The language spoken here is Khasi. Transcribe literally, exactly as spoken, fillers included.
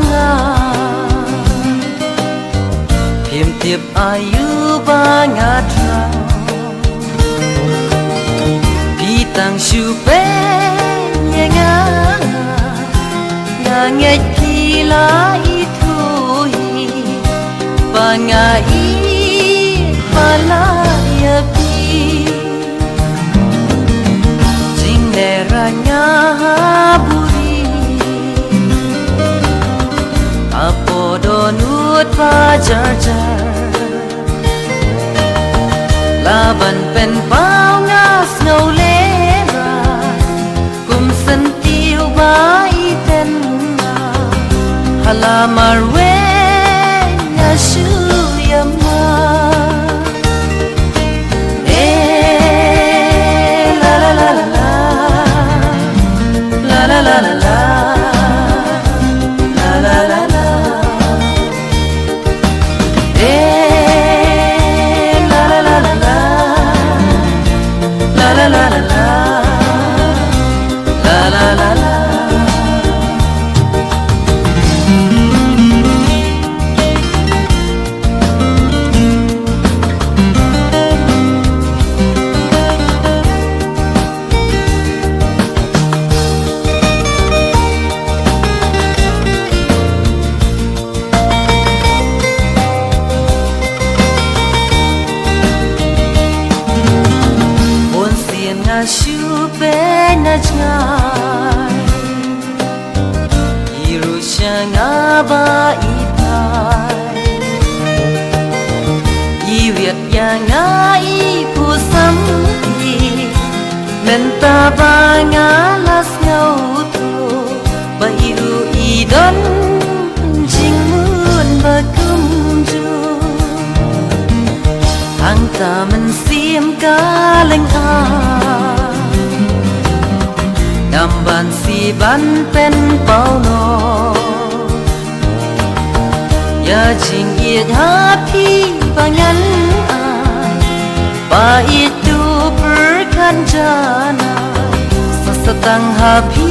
nga. Phim tip aïu ba nga dang. Phi tang shu peit ïa nga. Nga ngeit phi la ithuh hi ba nga ïeit palat ïa phi. Jinglehrain nga ha buri, hapoh dohnud ba jar jar. La ban pynpaw nga sngewlehrain, kum syntiew ba i ten nga. Ha la marwei nga shu ïam nga. Eh, la la la la la. La la la la la. La la la la. Eh, la la la la la. La la la la la. La la la la. Bunsien nga shu peit na jngai. I ruh sha nga ba i phai. I wiat ïa nga i pyrshang ïa. Mynta ba nga la sngewthuh ba i ruh i don jingmut ba kumjuh. Hangta mynsiem ka lynga. Ngam ban shu ban pynpaw noh ïa jingïeit ha phi ba ngan ai. Ba ïeit to pyrkhat janai. Sa sa tang ha phi